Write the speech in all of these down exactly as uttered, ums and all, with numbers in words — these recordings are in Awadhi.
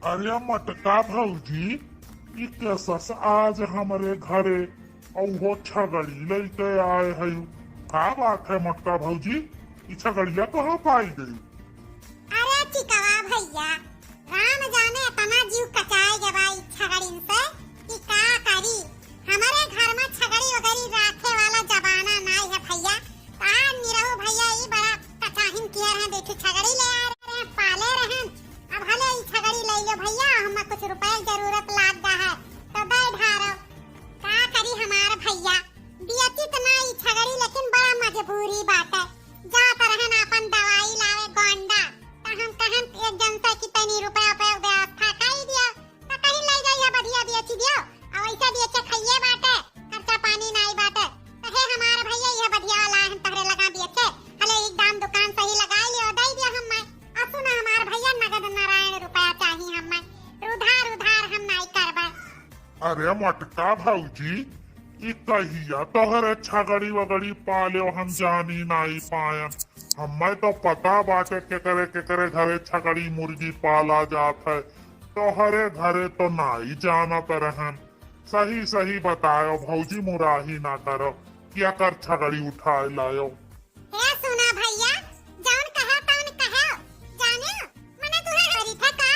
अरे मोटका भौजी, ई केसस आज हमरे घरे अउहो छगड़ी लइके आए हयू। का बात है मोटका भौजी, ई छगड़िया कहाँ पाई गई? अरे चिकवा भैया, राम जाने इतना जीव कचाए गवा ई छगड़िन से कि का करी। हमरे घर में छगड़ी वगड़ी राखे वाला जमाना नाई है भैया। का निरहू भैया ई बड़ा कचाहिन किया रहे, देखी छगड़ी ले आए रहे, पाले रहन। अब भले ई छगड़ी ले लो भैया, हमें कुछ रुपए जरूरत लाग गा है तो दे ढारो। का करी हमार भैया, बियचित ना ई छगड़ी, लेकिन बड़ा मजबूरी बाटे। जात रहन आपन दवाई लावे गोंडा, त हम कहन एक जन से कि तनी रुपया पे व्यवस्था कई दिया, त कहीं ले जाइए बढ़िया बेच दियो। और वैसे बेचे खाइए बाटे, खर्चा पानी नाई बाटे। त हे हमार भैया, यह बढ़िया वाला हम तहरे लगा बेचे, हले एक दाम दुकान सही लगा लियो, दे दियो हमें। और सुना हमार भैया, नगद नारायण रुपया चाहिए हमें, उधार उधार हम नाई करबे। अरे मोटका भौजी, ई कहिया तोहरे छगड़ी वगड़ी पाले हम जानी नाई पायन। हमें तो पता बाटे केकरे केकरे घरे छगड़ी मुर्गी पाला जात है, तोहरे घरे तो नाई जानत रहन। सही सही बतायो भौजी, मुराही ना करो, कि अकर छगड़ी उठाए लायो। हे सुना भैया, जौन कहा तौन कहा, जाने, मने तुहे हरी था का?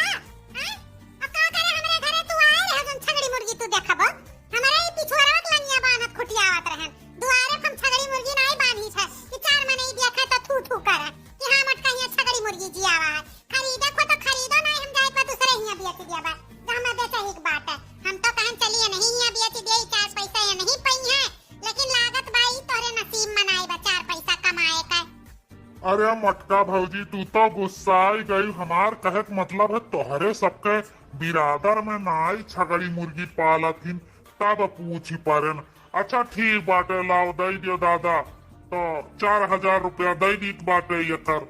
हैं? अब का करे हमरे घरे तू आए रहे, जौन छगड़ी मुर्गी तू देखबो? हमरे ई पिछुआरा के लंगिया बांधत खुटियावत रहन। दुआरे हम छगड़ी मुर्गी नाई बांधी छे, कि चार मनई देखे तो थू थू करे, कि हाँ मोटका हियां छगड़ी मुर्गी जियावा है। खरीदे को तो खरीदो नाई, हम जाए पर दूसरे हियां बेच दिया बा, तो हमें बेचे ही के बात है। हम तो कहन चलिए नहीं हियां बेच दिए, चार पैसा ये नहीं पई है, लेकिन लागत बा ई तोहरे नसीब में नाई बा चार पैसा कमाए का। अरे मोटका भौजी, तू तो गुस्साई गई। हमार कहे के मतलब है तोहरे सबके बिरादर में नाई छगड़ी मुर्गी पालत हिन, तब पूछी परेन। अच्छा ठीक बाटे, लाओ दे दियो दादा, तो चार हजार रुपया दे दीत बाटे एकर।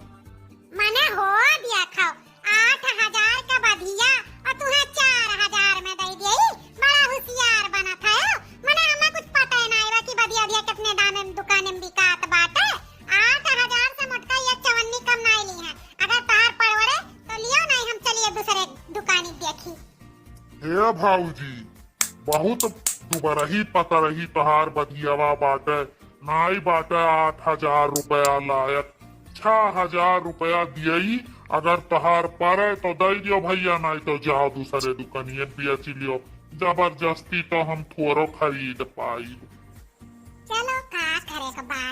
मने हो दिया खाओ, आठ हजार का बधिया और तुहे चार हजार में दे दिया, ई बड़ा होशियार बनत है। मने हमें कुछ पता ही नाई बा कि बधिया बधिया कितने दाम में दुकान में बिकात बाटे। आठ हजार से मोटका ये चवन्नी कम नाई ली है। अगर तहार पड़वड़े तो लियो, नाई हम चलिए दूसरे दुकानी देखी। हे भौजी, बहुत दुबरही पतरही तोहार बधियावा बाटे, नाई बाटे आठ हजार रुपया लायक, छह हजार रुपया दियई। अगर तोहार परे तो दे दियो भैया, नाई तो जाओ दूसरे दुकानियन बेच लियो। जबरदस्ती तो हम थोरो खरीद पाई। चलो का करे के बा,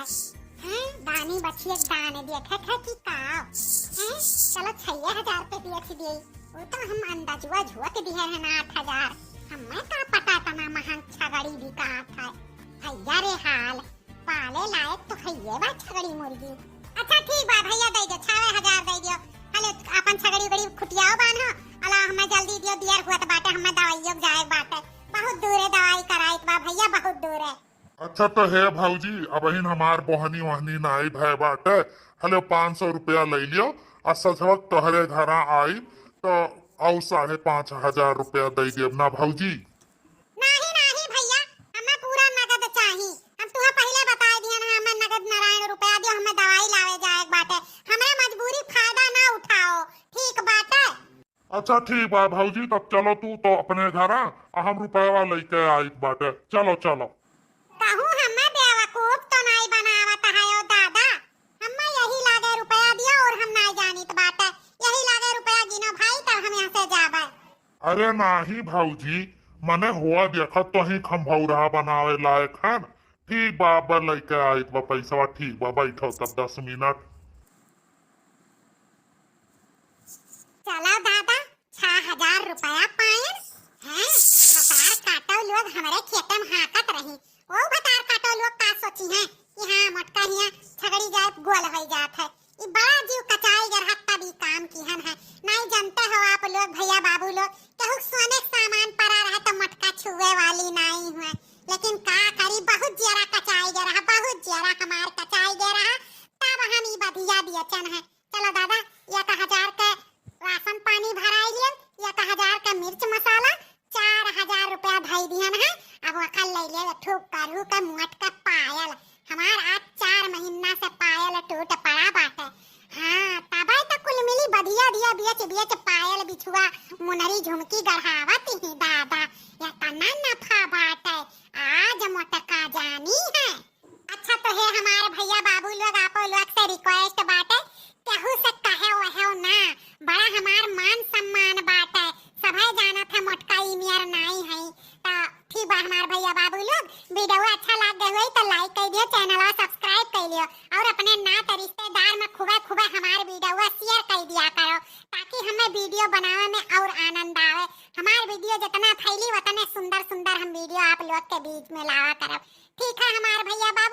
हैं? दानी बछिए दान देखे थे कि का, हैं? चलो छह हजार पे बेच दिए, वो तो हम अंदाजुआ झोंक दिए हैं ना आठ हजार। हमें का पता तना महंग छगड़ी बिकात है। भैया रे हाल, पाले लायक तो है ये बा छगड़ी मुर्गी। अच्छा ठीक बा भैया, दे दे, छह हजार दे दियो। हले अपन छगड़ी उगड़ी खुटियाओ बान्हो, अला हमें जल्दी दियो, दियर हुआ तो बाटे, हमें दवाइयों जाए बाटे, बहुत दूर है दवाई कराए बा भैया, बहुत दूर है। अच्छा तो हे भौजी, अबहिन हमार बोहनी वहनी नाई भय बाटे, हले पाँच सौ रुपया ले लियो, आ सझवक तोहरे घरा आई तो आउ साढ़े पाँच हजार रुपया दे दियब ना भौजी। नाही नाही भैया, हमें पूरा नगद चाही। हम तुहे पहिले बताए दिहन है, हमें नगद नारायण रुपया दियो, हमें दवाई लावे जाए बाटे, हमरे मजबूरी फायदा ना उठाओ, ठीक बाटे? अच्छा ठीक बा भौजी, तब चलो तू तो अपने घरा, आ हम रुपया लेके आइत बाटे। चलो चलो। कहूँ हमें बेवकूफ तो नाई बनावत है ओ दादा, हमें यही लागे रुपया दियो और हम नाई जानित बाटे, यही लागे रुपया गिनो भाई, तब हम यहाँ से जाबे। अरे नाही भौजी, मने हुआ देखत तो ही खम्भौरा बनावे लायक है। ठीक बा, अब लेके आइत बा पैसवा। ठीक बा, बैठो तब दस मिनट। चलो दादा, छह हजार रुपया पायन, हैं? भतार काटो लोग हमरे खेते में हाँकत रही। ओ भतार काटो लोग का सोची हैं कि हाँ, मोटका हियाँ छगड़ी जाए गोल होई जात है। ई बड़ा जीव कचाई गर हत्ता भी काम किहन है। नहीं जानते हो आप लोग, भैया बाबू लोग, केहू सोने के सामान पड़ा रहे तो मोटका छुए वाली नहीं हुए। लेकिन का करी, बहुत जियरा कचाई गर रहा, बहुत जियरा हमार कचाई गर रहा, तब हम ई बधिया बेचन है। चलो दादा, एक हजार के राशन पानी भराई लियन, एक हजार के मिर्च मसाला, चार हजार रुपया धई दिहन है। अब बेच बेच पायल बिछुआ मुनरी झुमकी गढ़ावत ही दादा, एतना नफा बाटे, आज मोटका जानी है। अच्छा तो हे हमार भैया बाबू लोग, आपो लोग से request बाटे, केहू से कहे वहे ना, बड़ा हमार मान सम्मान बाटे, सभे जानत है मोटका ई नियर नाई है। तो ठीक बा हमार भैया बाबू लोग, video अच्छा लाग गए हुई तो like कर दियो, channel subscribe कर लियो और अपने नात रिश्तेदार में खूबे खूबे हमार video share कर दिया करो, ताकि हमें video बनावे में और आनंद आवे। हमार video जितना फैली उतने सुंदर सुंदर हम video आप लोग के बीच में लावा करब। ठीक है हमार भैया बाबू,